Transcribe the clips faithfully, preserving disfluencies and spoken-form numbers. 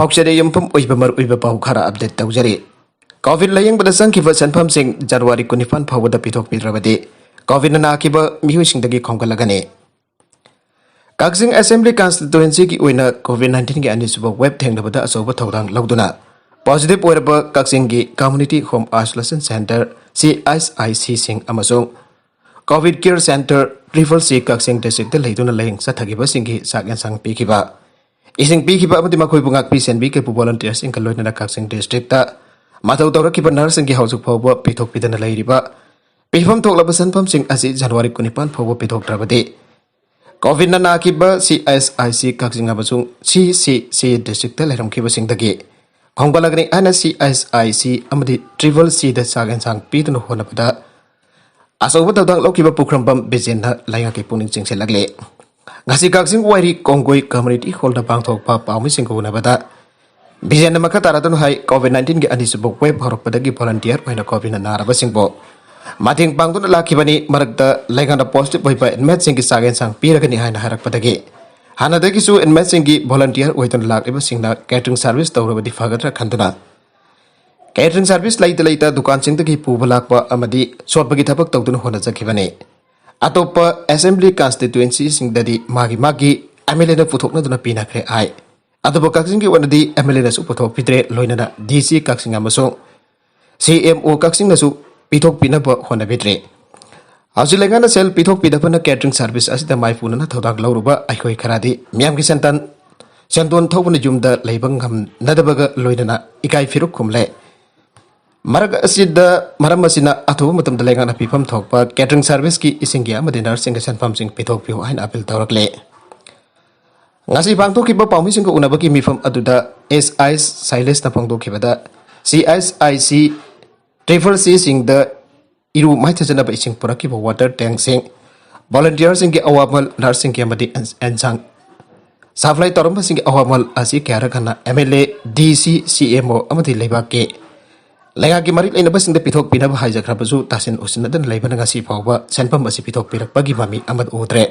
ꯄꯥꯎꯆꯦꯗ ꯌꯨꯝꯐꯝ ꯑꯣꯏꯕ ꯃꯔꯨꯑꯣꯏꯕ ꯄꯥꯎ ꯈꯔ ꯑꯞꯗꯦꯠ ꯇꯧꯖꯔꯤ꯫ ꯀꯣꯚꯤꯗ ꯂꯥꯌꯦꯡꯕꯗ ꯆꯪꯈꯤꯕ ꯁꯦꯟꯐꯝꯁꯤꯡ ꯖꯅꯋꯥꯔꯤ ꯀꯨꯟꯅꯤꯄꯥꯟ ꯐꯥꯎꯕꯗ ꯄꯤꯊꯣꯛꯄꯤꯗ꯭ꯔꯕꯗꯤ ꯀꯣꯚꯤꯗꯅ ꯅꯥꯈꯤꯕ ꯃꯤꯑꯣꯏꯁꯤꯡꯗꯒꯤ ꯈꯣꯝꯒꯠꯂꯒꯅꯤ꯫ ꯀꯛꯆꯤꯡ ꯑꯦꯁꯦꯝꯕ꯭ꯂꯤ ꯀꯟꯁꯇꯤꯇ꯭ꯋꯦꯟꯁꯤꯒꯤ ꯑꯣꯏꯅ ꯀꯣꯚꯤꯗ ꯅꯥꯏꯟꯇꯤꯟꯒꯤ ꯑꯅꯤꯁꯨꯕ ꯋꯦꯕ ꯊꯦꯡꯅꯕꯗ ꯑꯆꯧꯕ ꯊꯧꯗꯥꯡ ꯂꯧꯗꯨꯅ ꯄꯣꯖꯤꯇꯤꯚ ꯑꯣꯏꯔꯕ ꯀꯛꯆꯤꯡꯒꯤ community home isolation centre, C S ꯑꯥꯏ ꯁꯤꯁꯤꯡ ꯑꯃꯁꯨꯡ ꯀꯣꯚꯤꯗ ꯀꯦꯌꯔ ꯁꯦꯟꯇꯔ, ꯇ꯭ꯔꯤꯄꯜ ꯁꯤ ꯀꯛꯆꯤꯡ ꯗꯤꯁꯇ꯭ꯔꯤꯛꯇ ꯂꯩꯗꯨꯅ ꯂꯥꯌꯦꯡ ꯆꯠꯊꯈꯤꯕꯁꯤꯡꯒꯤ ꯆꯥꯛ ꯌꯦꯟꯁꯥꯡ ꯄꯤꯈꯤꯕ, ꯏꯁꯤꯡ ꯄꯤꯈꯤꯕ ꯑꯃꯗꯤ ꯃꯈꯣꯏꯕꯨ ꯉꯥꯛꯄꯤ ꯁꯦꯟꯕꯤꯈꯤꯕ ꯚꯣꯂꯨꯟꯇꯤꯌꯔꯁꯤꯡꯒ ꯂꯣꯏꯅꯅ ꯀꯛꯆꯤꯡ ꯗꯤꯁꯇ꯭ꯔꯤꯛꯇ ꯃꯊꯧ ꯇꯧꯔꯛꯈꯤꯕ ꯅꯔꯁꯁꯤꯡꯒꯤ ꯍꯧꯖꯤꯛ ꯐꯥꯎꯕ ꯄꯤꯊꯣꯛꯄꯤꯗꯅ ꯂꯩꯔꯤꯕ ꯄꯤꯐꯝ ꯊꯣꯛꯂꯕ ꯁꯦꯟꯐꯝꯁꯤꯡ ꯑꯁꯤ ꯖꯅꯋꯥꯔꯤ ꯀꯨꯟꯅꯤꯄꯥꯟ ꯐꯥꯎꯕ ꯄꯤꯊꯣꯛꯇ꯭ꯔꯕꯗꯤ ꯀꯣꯚꯤꯗꯅ ꯅꯥꯈꯤꯕ ꯁꯤ ꯑꯦꯁ ꯑꯥꯏ ꯁꯤ ꯀꯛꯆꯤꯡ ꯑꯃꯁꯨꯡ ꯁꯤ ꯁꯤ ꯁꯤ ꯗꯤꯁꯇ꯭ꯔꯤꯛꯇ ꯂꯩꯔꯝꯈꯤꯕꯁꯤꯡꯗꯒꯤ ꯈꯣꯝꯒꯠꯂꯒꯅꯤ ꯍꯥꯏꯅ ꯁꯤ ꯑꯦꯁ ꯑꯥꯏ ꯁꯤ ꯑꯃꯗꯤ ꯇ꯭ꯔꯤꯄꯜ ꯁꯤꯗ ꯆꯥꯛ ꯌꯦꯟꯁꯥꯡ ꯄꯤꯗꯨꯅ ꯍꯣꯠꯅꯕꯗ ꯑꯆꯧꯕ ꯊꯧꯗꯥꯡ ꯂꯧꯈꯤꯕ ꯄꯨꯈ꯭ꯔꯝꯕꯝ ꯕꯤꯖꯦꯟꯅ ꯂꯩꯉꯥꯛꯀꯤ ꯄꯨꯛꯅꯤꯡ ꯆꯤꯡꯁꯤꯜꯂꯛꯂꯤ꯫ ꯉꯁꯤ ꯀꯛꯆꯤꯡ ꯋꯥꯏꯔꯤ ꯀꯣꯡꯒꯣꯏ ꯀꯝꯃ꯭ꯌꯨꯅꯤꯇꯤ ꯍꯣꯜꯗ ꯄꯥꯡꯊꯣꯛꯄ ꯄꯥꯎꯃꯤꯁꯤꯡꯒ ꯎꯅꯕꯗ ꯕꯤꯖꯦꯟꯅ ꯃꯈꯥ ꯇꯥꯔꯗꯨꯅ ꯍꯥꯏ, ꯀꯣꯚꯤꯗ ꯅꯥꯏꯟꯇꯤꯟꯒꯤ ꯑꯅꯤꯁꯨꯕ ꯋꯦꯕ ꯍꯧꯔꯛꯄꯗꯒꯤ ꯚꯣꯂꯨꯟꯇꯤꯌꯔ ꯑꯣꯏꯅ ꯀꯣꯚꯤꯗꯅ ꯅꯥꯔꯕꯁꯤꯡꯕꯨ ꯃꯇꯦꯡ ꯄꯥꯡꯗꯨꯅ ꯂꯥꯛꯈꯤꯕꯅꯤ꯫ ꯃꯔꯛꯇ ꯂꯩꯉꯥꯛꯅ ꯄꯣꯖꯤꯇꯤꯚ ꯑꯣꯏꯕ ꯏꯟꯃꯦꯠꯁꯤꯡꯒꯤ ꯆꯥꯛ ꯌꯦꯟꯁꯥꯡ ꯄꯤꯔꯒꯅꯤ ꯍꯥꯏꯅ ꯍꯥꯏꯔꯛꯄꯗꯒꯤ ꯍꯥꯟꯅꯗꯒꯤꯁꯨ ꯏꯟꯃꯦꯠꯁꯤꯡꯒꯤ ꯚꯣꯂꯨꯟꯇꯤꯌꯔ ꯑꯣꯏꯗꯨꯅ ꯂꯥꯛꯂꯤꯕꯁꯤꯡꯅ ꯀꯦꯇꯔꯤꯡ ꯁꯥꯔꯚꯤꯁ ꯇꯧꯔꯕꯗꯤ ꯐꯒꯗ꯭ꯔꯥ ꯈꯟꯗꯨꯅ ꯀꯦꯇꯔꯤꯡ ꯁꯥꯔꯚꯤꯁ ꯂꯩꯇ ꯂꯩꯇ ꯗꯨꯀꯥꯟꯁꯤꯡꯗꯒꯤ ꯄꯨꯕ ꯂꯥꯛꯄ ꯑꯃꯗꯤ ꯁꯣꯠꯄꯒꯤ ꯊꯕꯛ ꯇꯧꯗꯨꯅ ꯍꯣꯠꯅꯖꯈꯤꯕꯅꯤ꯫ ꯑꯇꯣꯞꯄ ꯑꯦꯁꯦꯝꯕ꯭ꯂꯤ ꯀꯟꯁꯇꯤꯇ꯭ꯋꯦꯟꯁꯤꯁꯤꯡꯗꯗꯤ ꯃꯥꯒꯤ ꯃꯥꯒꯤ ꯑꯦꯝ ꯑꯦꯜ ꯑꯦꯅ ꯄꯨꯊꯣꯛꯅꯗꯨꯅ ꯄꯤꯅꯈ꯭ꯔꯦ ꯍꯥꯏ꯫ ꯑꯗꯨꯕꯨ ꯀꯛꯆꯤꯡꯒꯤ ꯑꯣꯏꯅꯗꯤ ꯑꯦꯝ ꯑꯦꯜ ꯑꯦꯅꯁꯨ ꯄꯨꯊꯣꯛꯄꯤꯗ꯭ꯔꯦ, ꯂꯣꯏꯅꯅ ꯗꯤ ꯁꯤ ꯀꯛꯆꯤꯡ ꯑꯃꯁꯨꯡ ꯁꯤ ꯑꯦꯝ ꯑꯣ ꯀꯛꯆꯤꯡꯅꯁꯨ ꯄꯤꯊꯣꯛꯄꯤꯅꯕ ꯍꯣꯠꯅꯕꯤꯗ꯭ꯔꯦ꯫ ꯍꯧꯖꯤꯛ ꯂꯩꯉꯥꯛꯅ ꯁꯦꯜ ꯄꯤꯊꯣꯛꯄꯤꯗꯕꯅ ꯀꯦꯇꯔꯤꯡ ꯁꯥꯔꯚꯤꯁ ꯑꯁꯤꯗ ꯃꯥꯏꯄꯨꯅꯅ ꯊꯧꯗꯥꯡ ꯂꯧꯔꯨꯕ ꯑꯩꯈꯣꯏ ꯈꯔꯗꯤ ꯃꯤꯌꯥꯝꯒꯤ ꯁꯦꯟꯇꯟ ꯁꯦꯟꯗꯣꯟ ꯊꯧꯕꯅ ꯌꯨꯝꯗ ꯂꯩꯕ ꯉꯝꯅꯗꯕꯒ ꯂꯣꯏꯅꯅ ꯏꯀꯥꯏ ꯐꯤꯔꯨꯛ ꯈꯨꯝꯂꯦ꯫ ꯃꯔꯛ ꯑꯁꯤꯗ, ꯃꯔꯝ ꯑꯁꯤꯅ ꯑꯊꯨꯕ ꯃꯇꯝꯗ ꯂꯩꯉꯥꯛꯅ ꯄꯤꯐꯝ ꯊꯣꯛꯄ ꯀꯦꯇꯔꯤꯡ ꯁꯥꯔꯚꯤꯁꯀꯤ ꯏꯁꯤꯡꯒꯤ ꯑꯃꯗꯤ ꯅꯔꯁꯁꯤꯡꯒꯤ ꯁꯦꯟꯐꯝꯁꯤꯡ ꯄꯤꯊꯣꯛꯄꯤꯌꯨ ꯍꯥꯏꯅ ꯑꯄꯤꯜ ꯇꯧꯔꯛꯂꯦ꯫ ꯉꯁꯤ ꯄꯥꯡꯊꯣꯛꯈꯤꯕ ꯄꯥꯎꯃꯤꯁꯤꯡꯒ ꯎꯅꯕꯒꯤ ꯃꯤꯐꯝ ꯑꯗꯨꯗ ꯑꯦꯁ ꯑꯥꯏ ꯁꯥꯏꯂꯦꯁꯅ ꯐꯣꯡꯗꯣꯛꯈꯤꯕꯗ, C S I C triple ꯁꯤꯁꯤꯡꯗ ꯏꯔꯨ ꯃꯥꯏꯊꯖꯅꯕ ꯏꯁꯤꯡ ꯄꯨꯔꯛꯈꯤꯕ ꯋꯥꯇꯔ ꯇꯦꯡꯁꯤꯡ, ꯚꯣꯂꯨꯟꯇꯤꯌꯔꯁꯤꯡꯒꯤ ꯑꯋꯥꯃꯜ, ꯅꯔꯁꯁꯤꯡꯒꯤ ꯑꯃꯗꯤ ꯑꯦꯟ-, ꯑꯦꯟꯁꯥꯡ ꯁꯄ꯭ꯂꯥꯏ ꯇꯧꯔꯝꯕꯁꯤꯡꯒꯤ ꯑꯋꯥꯃꯜ ꯑꯁꯤ ꯀꯌꯥꯔꯛ ꯍꯟꯅ ꯑꯦꯝ ꯑꯦꯜ ꯑꯦ, ꯗꯤ ꯁꯤ, ꯁꯤ ꯑꯦꯝ ꯑꯣ ꯑꯃꯗꯤ ꯂꯩꯕꯥꯛꯀꯤ ꯂꯩꯉꯥꯛꯀꯤ ꯃꯔꯤ ꯂꯩꯅꯕꯁꯤꯡꯗ ꯄꯤꯊꯣꯛꯄꯤꯅꯕ ꯍꯥꯏꯖꯈ꯭ꯔꯕꯁꯨ ꯇꯥꯁꯤꯟ ꯎꯁꯤꯟꯅꯗꯅ ꯂꯩꯕꯅ ꯉꯁꯤ ꯐꯥꯎꯕ ꯁꯦꯟꯐꯝ ꯑꯁꯤ ꯄꯤꯊꯣꯛꯄꯤꯔꯛꯄꯒꯤ ꯃꯃꯤ ꯑꯃꯠꯇ ꯎꯗ꯭ꯔꯦ꯫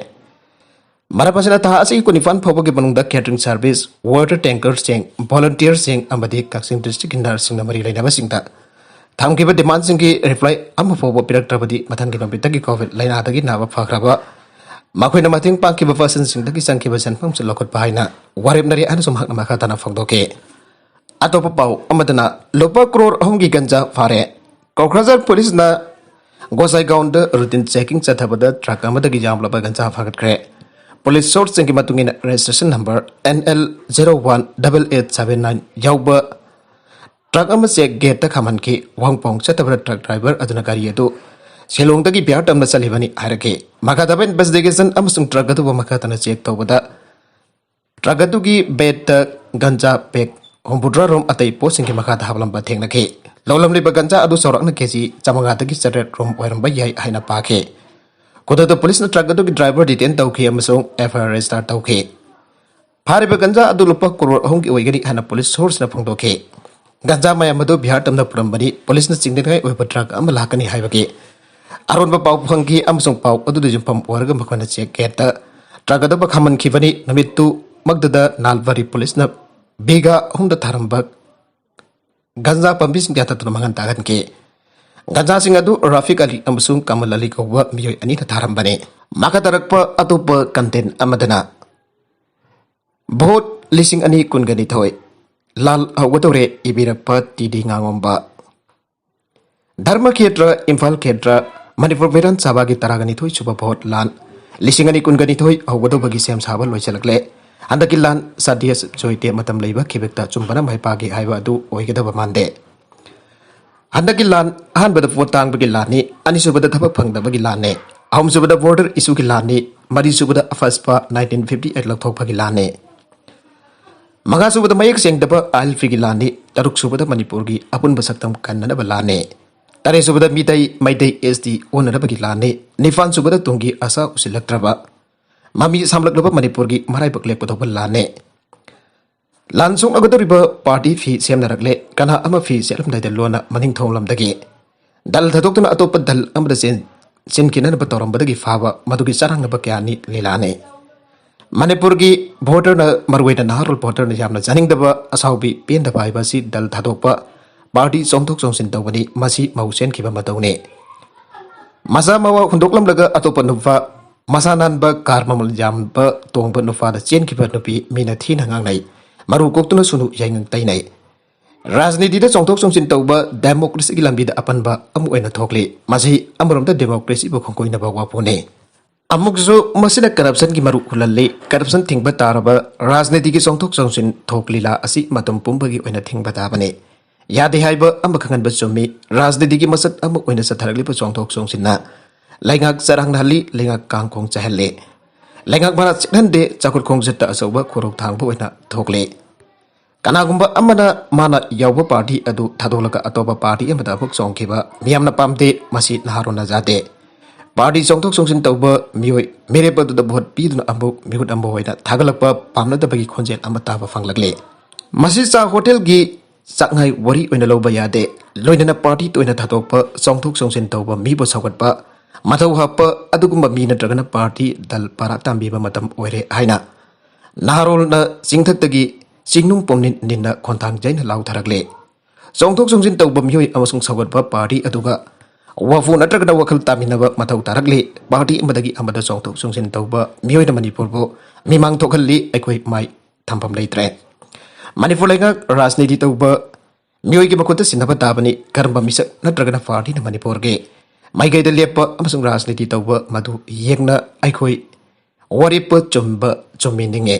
ꯃꯔꯝ ꯑꯁꯤꯅ ꯊꯥ ꯑꯁꯤꯒꯤ ꯀꯨꯟꯅꯤꯄꯥꯟ ꯐꯥꯎꯕꯒꯤ ꯃꯅꯨꯡꯗ catering service, water tanker ꯁꯤꯡ, volunteer ꯁꯤꯡ ꯑꯃꯗꯤ ꯀꯛꯆꯤꯡ district ꯀꯤ nurse ꯁꯤꯡꯅ ꯃꯔꯤ ꯂꯩꯅꯕꯁꯤꯡꯗ ꯊꯝꯈꯤꯕ demand ꯁꯤꯡꯒꯤ reply ꯑꯃ ꯐꯥꯎꯕ ꯄꯤꯔꯛꯇ꯭ꯔꯕꯗꯤ ꯃꯊꯪꯒꯤ ꯅꯨꯃꯤꯠꯇꯒꯤ COVID ꯂꯥꯏꯅꯥꯗꯒꯤ ꯅꯥꯕ ꯐꯈ꯭ꯔꯕ ꯃꯈꯣꯏꯅ ꯃꯇꯦꯡ ꯄꯥꯡꯈꯤꯕ person ꯁꯤꯡꯗꯒꯤ ꯆꯪꯈꯤꯕ ꯁꯦꯟꯐꯝꯁꯨ ꯂꯧꯈꯠꯄ ꯍꯥꯏꯅ ꯋꯥꯔꯦꯞꯅꯔꯦ ꯍꯥꯏꯅꯁꯨ ꯃꯍꯥꯛꯅ ꯃꯈꯥ ꯇꯥꯅ ꯐꯣꯡꯗꯣꯛꯈꯤ꯫ ꯑꯇꯣꯞꯄ ꯄꯥꯎ ꯑꯃꯗꯅ ꯂꯨꯄꯥ ꯀ꯭ꯔꯣꯔ ꯑꯍꯨꯝꯒꯤ ꯒꯟꯖꯥ ꯐꯥꯔꯦ꯫ ꯀꯣꯀ꯭ꯔꯥꯖꯥꯔ ꯄꯨꯂꯤꯁꯅ ꯒꯣꯁꯥꯏꯒꯥꯎꯟꯗ routine checking ꯆꯠꯊꯕꯗ truck ꯑꯃꯗꯒꯤ ꯌꯥꯝꯂꯕ ꯒꯟꯖꯥ ꯐꯥꯒꯠꯈ꯭ꯔꯦ꯫ Police source ꯁꯤꯡꯒꯤ ꯃꯇꯨꯡ ꯏꯟꯅ registration number N L zero one double eight seven nine ꯌꯥꯎꯕ truck ꯑꯃ check gate ꯇ ꯈꯥꯝꯍꯟꯈꯤ꯫ ꯋꯥꯍꯪ ꯄꯥꯎ ꯆꯠꯊꯕꯗ truck driver ꯑꯗꯨꯅ ꯒꯥꯔꯤ ꯑꯗꯨ ꯁꯤꯂꯣꯡꯗꯒꯤ ꯕꯤꯍꯥꯔ ꯇꯝꯅ ꯆꯠꯂꯤꯕꯅꯤ ꯍꯥꯏꯔꯛꯈꯤ꯫ ꯃꯈꯥ ꯇꯥꯕ investigation ꯑꯃꯁꯨꯡ truck ꯑꯗꯨꯕꯨ ꯃꯈꯥ ꯇꯥꯅ check ꯇꯧꯕꯗ truck ꯑꯗꯨꯒꯤ bag ꯇ ꯒꯟꯖꯥ bag ꯍꯨꯝꯐꯨꯇꯔꯥ ꯔꯣꯝ ꯑꯇꯩ ꯄꯣꯠꯁꯤꯡꯒꯤ ꯃꯈꯥꯗ ꯍꯥꯞꯂꯝꯕ ꯊꯦꯡꯅꯈꯤ꯫ ꯂꯧꯂꯝꯂꯤꯕ ꯒꯟꯖꯥ ꯑꯗꯨ ꯆꯥꯎꯔꯥꯛꯅ ꯀꯦꯖꯤ ꯆꯥꯃꯉꯥꯗꯒꯤ ꯆꯥꯇ꯭ꯔꯦꯠ ꯔꯣꯝ ꯑꯣꯏꯔꯝꯕ ꯌꯥꯏ ꯍꯥꯏꯅ ꯄꯥꯈꯤ꯫ ꯈꯨꯗꯛꯇ ꯄꯨꯂꯤꯁꯅ truck ꯑꯗꯨꯒꯤ driver detain ꯇꯧꯈꯤ ꯑꯃꯁꯨꯡ F I R register ꯇꯧꯈꯤ꯫ ꯐꯥꯔꯤꯕ ꯒꯟꯖꯥ ꯑꯗꯨ ꯂꯨꯄꯥ ꯀ꯭ꯔꯣꯔ ꯑꯍꯨꯝꯒꯤ ꯑꯣꯏꯒꯅꯤ ꯍꯥꯏꯅ police source ꯅ ꯐꯣꯡꯗꯣꯛꯈꯤ꯫ ꯒꯟꯖꯥ ꯃꯌꯥꯝ ꯑꯗꯨ ꯕꯤꯍꯥꯔ ꯇꯝꯅ ꯄꯨꯔꯝꯕꯅꯤ, ꯄꯨꯂꯤꯁꯅ ꯆꯤꯡꯅꯅꯤꯡꯉꯥꯏ ꯑꯣꯏꯕ truck ꯑꯃ ꯂꯥꯛꯀꯅꯤ ꯍꯥꯏꯕꯒꯤ ꯑꯔꯣꯟꯕ ꯄꯥꯎ ꯐꯪꯈꯤ ꯑꯃꯁꯨꯡ ꯄꯥꯎ ꯑꯗꯨꯗ ꯌꯨꯝꯐꯝ ꯑꯣꯏꯔꯒ ꯃꯈꯣꯏꯅ check gate ꯇ truck ꯑꯗꯨ ꯈꯥꯝꯍꯟꯈꯤꯕꯅꯤ꯫ ꯅꯨꯃꯤꯠꯇꯨꯃꯛꯇꯗ ꯅꯥꯜꯕꯔꯤ ꯄꯨꯂꯤꯁꯅ ꯕꯤꯘꯥ ꯑꯍꯨꯝꯗ ꯊꯥꯔꯝꯕ ꯒꯟꯖꯥ ꯄꯥꯝꯕꯤꯁꯤꯡ ꯌꯥꯟꯊꯠꯇꯨꯅ ꯃꯥꯡꯍꯟ ꯇꯥꯛꯍꯟꯈꯤ꯫ ꯒꯟꯖꯥꯁꯤꯡ ꯑꯗꯨ ꯔꯥꯐꯤꯛ ꯑꯂꯤ ꯑꯃꯁꯨꯡ ꯀꯃꯜ ꯑꯂꯤ ꯀꯧꯕ ꯃꯤꯑꯣꯏ ꯑꯅꯤꯅ ꯊꯥꯔꯝꯕꯅꯤ꯫ ꯃꯈꯥ ꯇꯥꯔꯛꯄ ꯑꯇꯣꯞꯄ content ꯑꯃꯗꯅ ꯚꯣꯠ ꯂꯤꯁꯤꯡ ꯑꯅꯤ ꯀꯨꯟꯒ ꯅꯤꯊꯣꯏ ꯂꯥꯟ ꯍꯧꯒꯗꯧꯔꯦ, ꯏꯕꯤꯔꯛꯄ ꯇꯤ ꯗꯤ ꯉꯥꯉꯣꯝꯕ꯫ ꯙꯔꯃ ꯈꯦꯇ꯭ꯔ, ꯏꯝꯐꯥꯜ ꯈꯦꯇ꯭ꯔ, ꯃꯅꯤꯄꯨꯔ ꯕꯤꯙꯥꯟ ꯁꯚꯥꯒꯤ ꯇꯔꯥꯒ ꯅꯤꯊꯣꯏ ꯁꯨꯕ ꯚꯣꯠ ꯂꯥꯟ ꯂꯤꯁꯤꯡ ꯑꯅꯤ ꯀꯨꯟꯒ ꯅꯤꯊꯣꯏ ꯍꯧꯒꯗꯧꯕꯒꯤ ꯁꯦꯝ ꯁꯥꯕ ꯂꯣꯏꯁꯤꯜꯂꯛꯂꯦ꯫ ꯍꯟꯗꯛꯀꯤ ꯂꯥꯟ ꯁꯥꯗꯤꯌꯁ ꯖꯣꯏꯇꯦ ꯃꯇꯝ ꯂꯩꯕ ꯈꯤꯕꯦꯛꯇ ꯑꯆꯨꯝꯕꯅ ꯃꯥꯏ ꯄꯥꯛꯈꯤ ꯍꯥꯏꯕ ꯑꯗꯨ ꯑꯣꯏꯒꯗꯕ ꯃꯥꯟꯗꯦ꯫ ꯍꯟꯗꯛꯀꯤ ꯂꯥꯟ ꯑꯍꯥꯟꯕꯗ ꯄꯣꯠ ꯇꯥꯡꯕꯒꯤ ꯂꯥꯟꯅꯤ, ꯑꯅꯤꯁꯨꯕꯗ ꯊꯕꯛ ꯐꯪꯗꯕꯒꯤ ꯂꯥꯟꯅꯤ, ꯑꯍꯨꯝꯁꯨꯕꯗ border issue ꯒꯤ ꯂꯥꯟꯅꯤ, ꯃꯔꯤꯁꯨꯕꯗ ꯑꯐꯁꯄ nineteen fifty eight ꯂꯧꯊꯣꯛꯄꯒꯤ ꯂꯥꯟꯅꯤ, ꯃꯉꯥꯁꯨꯕꯗ ꯃꯌꯦꯛ ꯁꯦꯡꯗꯕ ꯑꯥꯏ ꯑꯦꯜ ꯄꯤ ꯒꯤ ꯂꯥꯟꯅꯤ, ꯇꯔꯨꯛꯁꯨꯕꯗ ꯃꯅꯤꯄꯨꯔꯒꯤ ꯑꯄꯨꯟꯕ ꯁꯛꯇꯝ ꯀꯟꯅꯅꯕ ꯂꯥꯟꯅꯤ, ꯇꯔꯦꯠꯁꯨꯕꯗ ꯃꯤꯇꯩ ꯃꯩꯇꯩ ꯑꯦꯁ ꯇꯤ ꯑꯣꯟꯅꯅꯕꯒꯤ ꯂꯥꯟꯅꯤ, ꯅꯤꯄꯥꯟꯁꯨꯕꯗ ꯇꯨꯡꯒꯤ ꯑꯁꯥ ꯎꯁꯤꯜꯂꯛꯇ꯭ꯔꯕ ꯃꯃꯤ ꯁꯥꯝꯂꯛꯂꯕ ꯃꯅꯤꯄꯨꯔꯒꯤ ꯃꯔꯥꯏꯕꯛ ꯂꯦꯞꯀꯗꯧꯕ ꯂꯥꯟꯅꯤ꯫ ꯂꯥꯟ ꯁꯣꯛꯅꯒꯗꯧꯔꯤꯕ party ꯐꯤ ꯁꯦꯝꯅꯔꯛꯂꯦ꯫ ꯀꯅꯥ ꯑꯃ ꯐꯤ ꯁꯦꯠꯂꯝꯗꯥꯏꯗ ꯂꯣꯟꯅ ꯃꯅꯤꯡ ꯊꯧꯂꯝꯗꯒꯤ ꯗꯜ ꯊꯥꯗꯣꯛꯇꯨꯅ ꯑꯇꯣꯞꯄ ꯗꯜ ꯑꯃꯗ ꯆꯦꯟ-, ꯆꯦꯟꯈꯤꯅꯅꯕ ꯇꯧꯔꯝꯕꯗꯒꯤ ꯐꯥꯕ ꯃꯗꯨꯒꯤ ꯆꯔꯥꯡꯅꯕ ꯀꯌꯥꯅꯤ ꯂꯤꯂꯥꯅꯤ꯫ ꯃꯅꯤꯄꯨꯔꯒꯤ ꯚꯣꯇꯔꯅ, ꯃꯔꯨꯑꯣꯏꯅ ꯅꯍꯥꯔꯣꯜ ꯚꯣꯇꯔꯅ ꯌꯥꯝꯅ ꯌꯥꯅꯤꯡꯗꯕ, ꯑꯁꯥꯎꯕꯤ, ꯄꯦꯟꯗꯕ ꯍꯥꯏꯕ ꯑꯁꯤ ꯗꯜ ꯊꯥꯗꯣꯛꯄ, ꯄꯥꯔꯇꯤ ꯆꯣꯡꯊꯣꯛ ꯆꯣꯡꯁꯤꯟ ꯇꯧꯕꯅꯤ꯫ ꯃꯁꯤ ꯃꯧ ꯆꯦꯟꯈꯤꯕ ꯃꯇꯧꯅꯤ꯫ ꯃꯆꯥ ꯃꯋꯥ ꯍꯨꯟꯗꯣꯛꯂꯝꯂꯒ ꯑꯇꯣꯞꯄ ꯅꯨꯄꯥ, ꯃꯁꯥ ꯅꯥꯟꯕ, ꯀꯥꯔ ꯃꯃꯜ ꯌꯥꯝꯕ ꯇꯣꯡꯕ ꯅꯨꯄꯥꯗ ꯆꯦꯟꯈꯤꯕ ꯅꯨꯄꯤ ꯃꯤꯅ ꯊꯤꯅ ꯉꯥꯡꯅꯩ꯫ ꯃꯔꯨ ꯀꯣꯛꯇꯨꯅ ꯁꯨꯅꯨ ꯌꯥꯏꯉꯪ ꯇꯩꯅꯩ꯫ ꯔꯥꯖꯅꯤꯇꯤꯗ ꯆꯣꯡꯊꯣꯛ ꯆꯣꯡꯁꯤꯟ ꯇꯧꯕ ꯗꯦꯃꯣꯀ꯭ꯔꯦꯁꯤꯒꯤ ꯂꯝꯕꯤꯗ ꯑꯄꯟꯕ ꯑꯃ ꯑꯣꯏꯅ ꯊꯣꯛꯂꯤ꯫ ꯃꯁꯤ ꯑꯃꯔꯣꯝꯗ ꯗꯦꯃꯣꯀ꯭ꯔꯦꯁꯤꯕꯨ ꯈꯣꯡꯒꯣꯏꯅꯕ ꯋꯥꯐꯨꯅꯤ꯫ ꯑꯃꯨꯛꯁꯨ ꯃꯁꯤꯅ ꯀꯔꯞꯁꯟꯒꯤ ꯃꯔꯨ ꯍꯨꯜꯍꯜꯂꯤ꯫ ꯀꯔꯞꯁꯟ ꯊꯤꯡꯕ ꯇꯥꯔꯕ ꯔꯥꯖꯅꯤꯇꯤꯒꯤ ꯆꯣꯡꯊꯣꯛ ꯆꯣꯡꯁꯤꯟ ꯊꯣꯛ ꯂꯤꯂꯥ ꯑꯁꯤ ꯃꯇꯝ ꯄꯨꯝꯕꯒꯤ ꯑꯣꯏꯅ ꯊꯤꯡꯕ ꯇꯥꯕꯅꯤ꯫ ꯌꯥꯗꯦ ꯍꯥꯏꯕ ꯑꯃ ꯈꯪꯍꯟꯕ ꯆꯨꯝꯃꯤ꯫ ꯔꯥꯖꯅꯤꯇꯤꯒꯤ ꯃꯁꯛ ꯑꯃ ꯑꯣꯏꯅ ꯆꯠꯊꯔꯛꯂꯤꯕ ꯆꯣꯡꯊꯣꯛ ꯆꯣꯡꯁꯤꯟꯅ ꯂꯩꯉꯥꯛ ꯆꯔꯥꯡꯅꯍꯜꯂꯤ, ꯂꯩꯉꯥꯛ ꯀꯥꯡꯈꯣꯡ ꯆꯥꯏꯍꯜꯂꯤ, ꯂꯩꯉꯥꯛ ꯃꯅꯥ ꯆꯦꯠꯍꯟꯗꯦ, ꯆꯥꯎꯈꯠ ꯈꯣꯡꯆꯠꯇ ꯑꯆꯧꯕ ꯈꯨꯔꯧ ꯊꯥꯡꯕ ꯑꯣꯏꯅ ꯊꯣꯛꯂꯤ꯫ ꯀꯅꯥꯒꯨꯝꯕ ꯑꯃꯅ ꯃꯥꯅ ꯌꯥꯎꯕ ꯄꯥꯔꯇꯤ ꯑꯗꯨ ꯊꯥꯗꯣꯛꯂꯒ ꯑꯇꯣꯞꯄ ꯄꯥꯔꯇꯤ ꯑꯃꯗ ꯑꯃꯨꯛ ꯆꯣꯡꯈꯤꯕ ꯃꯤꯌꯥꯝꯅ ꯄꯥꯝꯗꯦ꯫ ꯃꯁꯤ ꯅꯍꯥꯔꯣꯟꯅ ꯌꯥꯗꯦ꯫ ꯄꯥꯔꯇꯤ ꯆꯣꯡꯊꯣꯛ ꯆꯣꯡꯁꯤꯟ ꯇꯧꯕ ꯃꯤꯑꯣꯏ ꯃꯤꯔꯦꯞ ꯑꯗꯨꯗ ꯚꯣꯠ ꯄꯤꯗꯨꯅ ꯑꯃꯨꯛ ꯃꯤꯍꯨꯠ ꯑꯃ ꯑꯣꯏꯅ ꯊꯥꯒꯠꯂꯛꯄ ꯄꯥꯝꯅꯗꯕꯒꯤ ꯈꯣꯟꯖꯦꯜ ꯑꯃ ꯇꯥꯕ ꯐꯪꯂꯛꯂꯤ꯫ ꯃꯁꯤ ꯆꯥ ꯍꯣꯇꯦꯜꯒꯤ ꯆꯥꯛꯉꯥꯏ ꯋꯥꯔꯤ ꯑꯣꯏꯅ ꯂꯧꯕ ꯌꯥꯗꯦ꯫ ꯂꯣꯏꯅꯅ ꯄꯥꯔꯇꯤ ꯇꯣꯏꯅ ꯊꯥꯗꯣꯛꯄ, ꯆꯣꯡꯊꯣꯛ ꯆꯣꯡꯁꯤꯟ ꯇꯧꯕ ꯃꯤꯕꯨ ꯁꯧꯒꯠꯄ, ꯃꯊꯧ ꯍꯥꯞꯄ ꯑꯗꯨꯒꯨꯝꯕ ꯃꯤ ꯅꯠꯇ꯭ꯔꯒꯅ ꯄꯥꯔꯇꯤ ꯗꯜ ꯄꯥꯔꯥ ꯇꯥꯟꯕꯤꯕ ꯃꯇꯝ ꯑꯣꯏꯔꯦ ꯍꯥꯏꯅ ꯅꯍꯥꯔꯣꯜꯅ ꯆꯤꯡꯊꯛꯇꯒꯤ ꯆꯤꯡꯅꯨꯡ ꯄꯣꯡꯅꯤꯟ ꯅꯤꯟꯅ ꯈꯣꯟꯊꯥꯡ ꯌꯩꯅ ꯂꯥꯎꯊꯔꯛꯂꯤ꯫ ꯆꯣꯡꯊꯣꯛ ꯆꯣꯡꯁꯤꯟ ꯇꯧꯕ ꯃꯤꯑꯣꯏ ꯑꯃꯁꯨꯡ ꯁꯧꯒꯠꯄ ꯄꯥꯔꯇꯤ ꯑꯗꯨꯒ ꯋꯥꯐꯨ ꯅꯠꯇ꯭ꯔꯒꯅ ꯋꯥꯈꯜ ꯇꯥꯃꯤꯟꯅꯕ ꯃꯊꯧ ꯇꯥꯔꯛꯂꯤ꯫ ꯄꯥꯔꯇꯤ ꯑꯃꯗꯒꯤ ꯑꯃꯗ ꯆꯣꯡꯊꯣꯛ ꯆꯣꯡꯁꯤꯟ ꯇꯧꯕ ꯃꯤꯑꯣꯏꯅ ꯃꯅꯤꯄꯨꯔꯕꯨ ꯃꯤꯃꯥꯡ ꯊꯣꯛꯍꯜꯂꯤ꯫ ꯑꯩꯈꯣꯏ ꯃꯥꯏ ꯊꯝꯐꯝ ꯂꯩꯇ꯭ꯔꯦ꯫ ꯃꯅꯤꯄꯨꯔ ꯂꯩꯉꯥꯛ ꯔꯥꯖꯅꯤꯇꯤ ꯇꯧꯕ ꯃꯤꯑꯣꯏꯒꯤ ꯃꯈꯨꯠꯇ ꯁꯤꯟꯅꯕ ꯇꯥꯕꯅꯤ꯫ ꯀꯔꯝꯕ ꯃꯤꯁꯛ ꯅꯠꯇ꯭ꯔꯒꯅ ꯄꯥꯔꯇꯤꯅ ꯃꯅꯤꯄꯨꯔꯒꯤ ꯃꯥꯏꯀꯩꯗ ꯂꯦꯞꯄ ꯑꯃꯁꯨꯡ ꯔꯥꯖꯅꯤꯇꯤ ꯇꯧꯕ ꯃꯗꯨ ꯌꯦꯡꯅ ꯑꯩꯈꯣꯏ ꯋꯥꯔꯦꯞꯄ ꯆꯨꯝꯕ ꯆꯨꯝꯃꯤ ꯅꯤꯡꯉꯤ꯫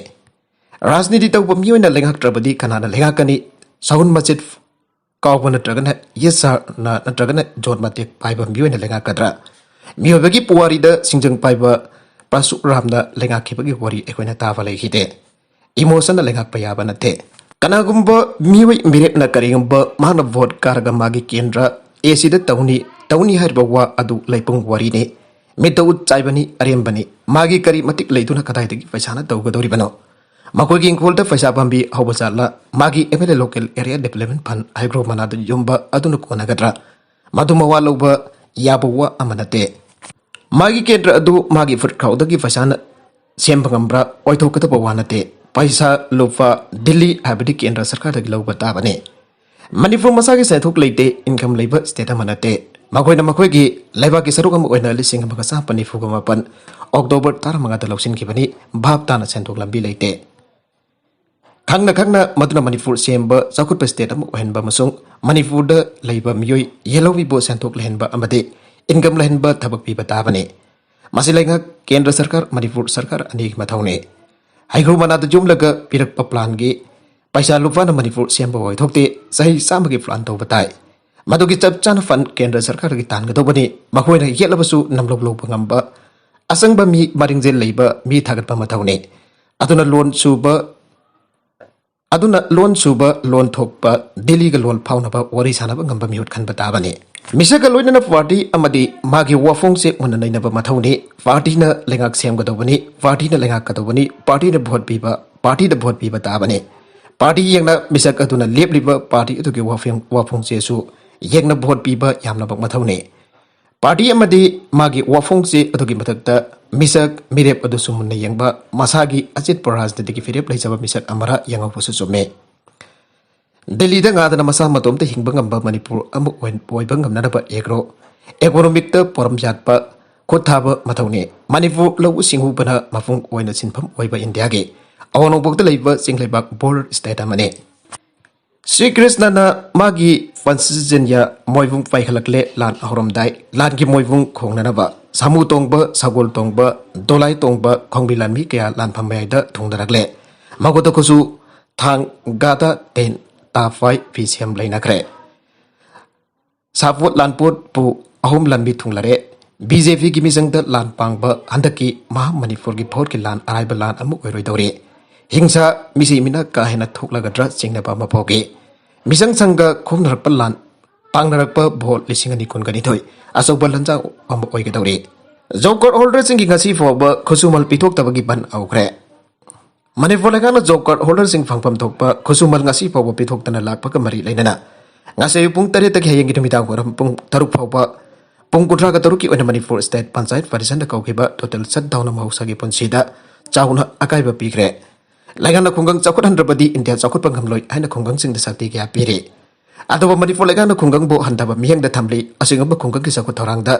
ꯔꯥꯖꯅꯤꯇꯤ ꯇꯧꯕ ꯃꯤꯑꯣꯏꯅ ꯂꯩꯉꯥꯛꯇ꯭ꯔꯕꯗꯤ ꯀꯅꯥꯅ ꯂꯩꯉꯥꯛꯀꯅꯤ? ꯁꯎꯟ ꯃꯆꯦꯠ ꯀꯥꯎꯕ ꯅꯠꯇ꯭ꯔꯒꯅ ꯌꯦꯠ ꯁꯥꯔꯅ ꯅꯠꯇ꯭ꯔꯒꯅ ꯖꯣꯠ ꯃꯇꯦꯛ ꯄꯥꯏꯕ ꯃꯤꯑꯣꯏꯅ ꯂꯩꯉꯥꯛꯀꯗ꯭ꯔꯥ? ꯃꯤꯑꯣꯏꯕꯒꯤ ꯄꯨꯋꯥꯔꯤꯗ ꯁꯤꯡꯖꯪ ꯄꯥꯏꯕ ꯄꯔꯁꯨꯔꯥꯝꯅ ꯂꯩꯉꯥꯛꯈꯤꯕꯒꯤ ꯋꯥꯔꯤ ꯑꯩꯈꯣꯏꯅ ꯇꯥꯕ ꯂꯩꯈꯤꯗꯦ꯫ ꯏꯃꯣꯁꯟꯅ ꯂꯩꯉꯥꯛꯄ ꯌꯥꯕ ꯅꯠꯇꯦ꯫ ꯀꯅꯥꯒꯨꯝꯕ ꯃꯤꯑꯣꯏ ꯃꯤꯔꯦꯞꯅ ꯀꯔꯤꯒꯨꯝꯕ ꯃꯍꯥꯛꯅ ꯚꯣꯠ ꯀꯥꯔꯒ ꯃꯥꯒꯤ ꯀꯦꯟꯗ꯭ꯔ ꯑꯦ ꯁꯤꯗ ꯇꯧꯅꯤ, ꯇꯧꯅꯤ ꯍꯥꯏꯔꯤꯕ ꯋꯥ ꯑꯗꯨ ꯂꯩꯄꯨꯡ ꯋꯥꯔꯤꯅꯤ꯫ ꯃꯤꯠꯇ ꯎꯠ ꯆꯥꯏꯕꯅꯤ, ꯑꯔꯦꯝꯕꯅꯤ꯫ ꯃꯥꯒꯤ ꯀꯔꯤ ꯃꯇꯤꯛ ꯂꯩꯗꯨꯅ ꯀꯗꯥꯏꯗꯒꯤ ꯄꯩꯁꯥꯅ ꯇꯧꯒꯗꯧꯔꯤꯕꯅꯣ? ꯃꯈꯣꯏꯒꯤ ꯏꯪꯈꯣꯜꯗ ꯄꯩꯁꯥ ꯄꯥꯝꯕꯤ ꯍꯧꯕ ꯖꯥꯠꯂ? ꯃꯥꯒꯤ M L A local area development fund ꯍꯥꯏꯒ꯭ꯔꯣ ꯃꯅꯥꯗ ꯌꯨꯝꯕ ꯑꯗꯨꯅ ꯀꯣꯟꯅꯒꯗ꯭ꯔꯥ? ꯃꯗꯨ ꯃꯋꯥ ꯂꯧꯕ ꯌꯥꯕ ꯋꯥ ꯑꯃ ꯅꯠꯇꯦ꯫ ꯃꯥꯒꯤ ꯀꯦꯟꯗ꯭ꯔ ꯑꯗꯨ ꯃꯥꯒꯤ ꯐꯨꯔꯤꯠꯈꯥꯎꯗꯒꯤ ꯄꯩꯁꯥꯅ ꯁꯦꯝꯕ ꯉꯝꯕ꯭ꯔꯥ? ꯑꯣꯏꯊꯣꯛꯀꯗꯕ ꯋꯥ ꯅꯠꯇꯦ꯫ ꯄꯩꯁꯥ ꯂꯨꯄꯥ ꯗꯤꯜꯂꯤ ꯍꯥꯏꯕꯗꯤ ꯀꯦꯟꯗ꯭ꯔ ꯁꯔꯀꯥꯔꯗꯒꯤ ꯂꯧꯕ ꯇꯥꯕꯅꯤ꯫ ꯃꯅꯤꯄꯨꯔ ꯃꯁꯥꯒꯤ ꯁꯦꯟꯊꯣꯛ ꯂꯩꯇꯦ, ꯏꯟꯀꯝ ꯂꯩꯕ ꯁ꯭ꯇꯦꯠ ꯑꯃ ꯅꯠꯇꯦ꯫ ꯃꯈꯣꯏꯅ ꯃꯈꯣꯏꯒꯤ ꯂꯩꯕꯥꯛꯀꯤ ꯁꯔꯨꯛ ꯑꯃ ꯑꯣꯏꯅ ꯂꯤꯁꯤꯡ ꯑꯃꯒ ꯆꯥꯝꯃ ꯅꯤꯐꯨꯒ ꯃꯥꯄꯟ ꯑꯣꯛꯇꯣꯕꯔ ꯇꯔꯥꯃꯉꯥꯗ ꯂꯧꯁꯤꯟꯈꯤꯕꯅꯤ꯫ ꯚꯥꯞ ꯇꯥꯅ ꯁꯦꯟꯊꯣꯛ ꯂꯝꯕꯤ ꯂꯩꯇꯦ꯫ ꯈꯪꯅ ꯈꯪꯅ ꯃꯗꯨꯅ ꯃꯅꯤꯄꯨꯔ ꯁꯦꯝꯕ ꯆꯥꯎꯈꯠꯄ ꯁ꯭ꯇꯦꯠ ꯑꯃ ꯑꯣꯏꯍꯟꯕ ꯑꯃꯁꯨꯡ ꯃꯅꯤꯄꯨꯔꯗ ꯂꯩꯕ ꯃꯤꯑꯣꯏ ꯌꯦꯜꯍꯧꯕꯤꯕꯨ ꯁꯦꯟꯊꯣꯛ ꯂꯩꯍꯟꯕ ꯑꯃꯗꯤ ꯏꯟꯀꯝ ꯂꯩꯍꯟꯕ ꯊꯕꯛ ꯄꯤꯕ ꯇꯥꯕꯅꯤ꯫ ꯃꯁꯤ ꯂꯩꯉꯥꯛ, ꯀꯦꯟꯗ꯭ꯔ ꯁꯔꯀꯥꯔ, ꯃꯅꯤꯄꯨꯔ ꯁꯔꯀꯥꯔ ꯑꯅꯤꯒꯤ ꯃꯊꯧꯅꯤ꯫ ꯍꯩꯒ꯭ꯔꯨ ꯃꯅꯥꯗ ꯌꯣꯝꯂꯒ ꯄꯤꯔꯛꯄ ꯄ꯭ꯂꯥꯟꯒꯤ ꯄꯩꯁꯥ ꯂꯨꯄꯥꯅ ꯃꯅꯤꯄꯨꯔ ꯁꯦꯝꯕ ꯑꯣꯏꯊꯣꯛꯇꯦ꯫ ꯆꯍꯤ ꯆꯥꯝꯃꯒꯤ ꯄ꯭ꯂꯥꯟ ꯇꯧꯕ ꯇꯥꯏ꯫ ꯃꯗꯨꯒꯤ ꯆꯞ ꯆꯥꯅ ꯐꯟ ꯀꯦꯟꯗ꯭ꯔ ꯁꯔꯀꯥꯔꯗꯒꯤ ꯇꯥꯟꯒꯗꯧꯕꯅꯤ꯫ ꯃꯈꯣꯏꯅ ꯌꯦꯠꯂꯕꯁꯨ ꯅꯝꯂꯧ ꯂꯧꯕ ꯉꯝꯕ ꯑꯆꯪꯕ ꯃꯤ, ꯃꯔꯤꯡꯖꯦꯜ ꯂꯩꯕ ꯃꯤ ꯊꯥꯒꯠꯄ ꯃꯊꯧꯅꯤ꯫ ꯑꯗꯨꯅ ꯂꯣꯟ ꯁꯨꯕ, ꯑꯗꯨꯅ ꯂꯣꯟ ꯁꯨꯕ, ꯂꯣꯟ ꯊꯣꯛꯄ, ꯗꯤꯜꯂꯤꯒ ꯂꯣꯟ ꯐꯥꯎꯅꯕ ꯋꯥꯔꯤ ꯁꯥꯅꯕ ꯉꯝꯕ ꯃꯤꯍꯨꯠ ꯈꯟꯕ ꯇꯥꯕꯅꯤ꯫ ꯃꯤꯁꯛꯀ ꯂꯣꯏꯅꯅ ꯄꯥꯔꯇꯤ ꯑꯃꯗꯤ ꯃꯥꯒꯤ ꯋꯥꯐꯣꯡꯁꯦ ꯃꯨꯟꯅ ꯅꯩꯅꯕ ꯃꯊꯧꯅꯤ꯫ ꯄꯥꯔꯇꯤꯅ ꯂꯩꯉꯥꯛ ꯁꯦꯝꯒꯗꯧꯕꯅꯤ, ꯄꯥꯔꯇꯤꯅ ꯂꯩꯉꯥꯛꯀꯗꯧꯕꯅꯤ, ꯄꯥꯔꯇꯤꯅ ꯚꯣꯠ ꯄꯤꯕ, ꯄꯥꯔꯇꯤꯗ ꯚꯣꯠ ꯄꯤꯕ ꯇꯥꯕꯅꯤ꯫ ꯄꯥꯔꯇꯤ ꯌꯦꯡꯅ ꯃꯤꯁꯛ ꯑꯗꯨꯅ ꯂꯦꯞꯂꯤꯕ ꯄꯥꯔꯇꯤ ꯑꯗꯨꯒꯤ ꯋꯥꯐꯝ-, ꯋꯥꯐꯣꯡꯆꯦꯁꯨ ꯌꯦꯡꯅ ꯚꯣꯠ ꯄꯤꯕ ꯌꯥꯝꯂꯕ ꯃꯊꯧꯅꯤ꯫ ꯄꯥꯔꯇꯤ ꯑꯃꯗꯤ ꯃꯥꯒꯤ ꯋꯥꯐꯣꯡꯆꯦ ꯑꯗꯨꯒꯤ ꯃꯊꯛꯇ ꯃꯤꯁꯛ ꯃꯤꯔꯦꯞ ꯑꯗꯨꯁꯨ ꯃꯨꯟꯅ ꯌꯦꯡꯕ, ꯃꯁꯥꯒꯤ ꯑꯆꯦꯠꯄ ꯔꯥꯖꯅꯤꯇꯤꯒꯤ ꯐꯤꯔꯦꯞ ꯂꯩꯖꯕ ꯃꯤꯁꯛ ꯑꯃꯔ ꯌꯦꯡꯍꯧꯕꯁꯨ ꯆꯨꯝꯃꯤ꯫ ꯗꯤꯜꯂꯤꯗ ꯉꯥꯗꯅ ꯃꯁꯥ ꯃꯇꯣꯝꯇ ꯍꯤꯡꯕ ꯉꯝꯕ ꯃꯅꯤꯄꯨꯔ ꯑꯃ ꯑꯣꯏ-, ꯑꯣꯏꯕ ꯉꯝꯅꯅꯕ ꯑꯦꯒ꯭ꯔꯣ, ꯑꯦꯀꯣꯅꯣꯃꯤꯛꯇ ꯄꯣꯔꯝ ꯌꯥꯠꯄ, ꯈꯨꯠ ꯊꯥꯕ ꯃꯊꯧꯅꯤ꯫ ꯃꯅꯤꯄꯨꯔ ꯂꯧꯎ ꯁꯤꯡꯎꯕꯅ ꯃꯄꯨꯡ ꯑꯣꯏꯅ ꯁꯤꯟꯐꯝ ꯑꯣꯏꯕ ꯏꯟꯗꯤꯌꯥꯒꯤ ꯑꯋꯥꯡ ꯅꯣꯡꯄꯣꯛꯇ ꯂꯩꯕ ꯆꯤꯡꯂꯩꯕꯥꯛ ꯕꯣꯔꯗꯔ ꯁ꯭ꯇꯦꯠ ꯑꯃꯅꯤ꯫ ꯁ꯭ꯔꯤ ꯀ꯭ꯔꯤꯁꯅꯅ ꯃꯥꯒꯤ ꯄꯟꯆꯖꯟꯌ ꯃꯣꯏꯕꯨꯡ ꯄꯥꯏꯈꯠꯂꯛꯂꯦ ꯂꯥꯟ ꯍꯧꯔꯝꯗꯥꯏ꯫ ꯂꯥꯟꯒꯤ ꯃꯣꯏꯕꯨꯡ ꯈꯣꯡꯅꯅꯕ ꯁꯥꯃꯨ ꯇꯣꯡꯕ, ꯁꯒꯣꯜ ꯇꯣꯡꯕ, ꯗꯣꯂꯥꯏ ꯇꯣꯡꯕ ꯈꯣꯡꯕꯤ ꯂꯥꯟꯃꯤ ꯀꯌꯥ ꯂꯥꯟꯐꯝ ꯃꯌꯥꯏꯗ ꯊꯨꯡꯅꯔꯛꯂꯦ꯫ ꯃꯈꯨꯠꯇ ꯈꯨꯠꯁꯨ ꯊꯥꯡ, ꯒꯥꯗꯥ, ꯇꯦꯟ, ꯇꯥꯐꯥꯏ, ꯐꯤ ꯁꯦꯝ ꯂꯩꯅꯈ꯭ꯔꯦ꯫ ꯁꯥꯄꯣꯠ ꯂꯥꯟꯄꯣꯠꯄꯨ ꯑꯍꯨꯝ ꯂꯥꯟꯃꯤ ꯊꯨꯡꯂꯔꯦ꯫ ꯕꯤ ꯖꯦ ꯄꯤꯒꯤ ꯃꯤꯆꯪꯗ ꯂꯥꯟ ꯄꯥꯡꯕ ꯍꯟꯗꯛꯀꯤ ꯃꯍꯥ ꯃꯅꯤꯄꯨꯔꯒꯤ ꯚꯣꯠꯀꯤ ꯂꯥꯟ ꯑꯔꯥꯏꯕ ꯂꯥꯟ ꯑꯃ ꯑꯣꯏꯔꯣꯏꯗꯧꯔꯤ꯫ ꯍꯤꯡꯁꯥ ꯃꯤꯁꯤ ꯃꯤꯅ ꯀꯥ ꯍꯦꯟꯅ ꯊꯣꯛꯂꯒꯗ꯭ꯔꯥ ꯆꯤꯡꯅꯕ ꯑꯃ ꯐꯥꯎꯈꯤ꯫ ꯃꯤꯆꯪ ꯁꯪꯒ ꯈꯣꯝꯅꯔꯛꯄ ꯂꯥꯟ, ꯇꯥꯡꯅꯔꯛꯄ ꯚꯣꯠ ꯂꯤꯁꯤꯡ ꯑꯅꯤ ꯀꯨꯟꯒꯅꯤꯊꯣꯏ ꯑꯆꯧꯕ ꯂꯥꯟꯖꯥꯎ ꯑꯃ ꯑꯣꯏꯒꯗꯧꯔꯤ꯫ ꯖꯣꯕ ꯀꯥꯔꯗ ꯍꯣꯜꯗꯔꯁꯤꯡꯒꯤ ꯉꯁꯤ ꯐꯥꯎꯕ ꯈꯨꯠꯁꯨꯃꯜ ꯄꯤꯊꯣꯛꯇꯕꯒꯤ ꯕꯟ ꯍꯧꯈ꯭ꯔꯦ꯫ ꯃꯅꯤꯄꯨꯔ ꯂꯩꯉꯥꯛꯅ ꯖꯣꯕ ꯀꯥꯔꯗ ꯍꯣꯜꯗꯔꯁꯤꯡ ꯐꯪꯐꯝ ꯊꯣꯛꯄ ꯈꯨꯠꯁꯨꯃꯜ ꯉꯁꯤ ꯐꯥꯎꯕ ꯄꯤꯊꯣꯛꯇꯅ ꯂꯥꯛꯄꯒ ꯃꯔꯤ ꯂꯩꯅꯅ ꯉꯁꯤ ꯑꯌꯨꯛ ꯄꯨꯡ ꯇꯔꯦꯠꯇꯒꯤ ꯍꯌꯦꯡꯒꯤ ꯅꯨꯃꯤꯗꯥꯡ ꯋꯥꯏꯔꯝ ꯄꯨꯡ ꯇꯔꯨꯛ ꯐꯥꯎꯕ ꯄꯨꯡ ꯀꯨꯟꯊ꯭ꯔꯥꯒ ꯇꯔꯨꯛꯀꯤ ꯑꯣꯏꯅ ꯃꯅꯤꯄꯨꯔ ꯁ꯭ꯇꯦꯠ ꯄꯟꯆꯥꯌꯠ ꯄꯔꯤꯁꯟꯗ ꯀꯧꯈꯤꯕ ꯇꯣꯇꯦꯜ ꯁꯠꯗꯥꯎꯟꯅ ꯃꯍꯧꯁꯥꯒꯤ ꯄꯨꯟꯁꯤꯗ ꯆꯥꯎꯅ ꯑꯀꯥꯏꯕ ꯄꯤꯈ꯭ꯔꯦ꯫ ꯂꯩꯉꯥꯛꯅ ꯈꯨꯡꯒꯪ ꯆꯥꯎꯈꯠꯍꯟꯗ꯭ꯔꯕꯗꯤ ꯏꯟꯗꯤꯌꯥ ꯆꯥꯎꯈꯠꯄ ꯉꯝꯂꯣꯏ ꯍꯥꯏꯅ ꯈꯨꯡꯒꯪꯁꯤꯡꯗ ꯁꯛꯇꯤ ꯀꯌꯥ ꯄꯤꯔꯤ꯫ ꯑꯗꯨꯕꯨ ꯃꯅꯤꯄꯨꯔ ꯂꯩꯉꯥꯛꯅ ꯈꯨꯡꯒꯪꯕꯨ ꯍꯟꯊꯕ ꯃꯤꯠꯌꯦꯡꯗ ꯊꯝꯂꯤ꯫ ꯑꯁꯤꯒꯨꯝꯕ ꯈꯨꯡꯒꯪꯒꯤ ꯆꯥꯎꯈꯠ ꯊꯧꯔꯥꯡꯗ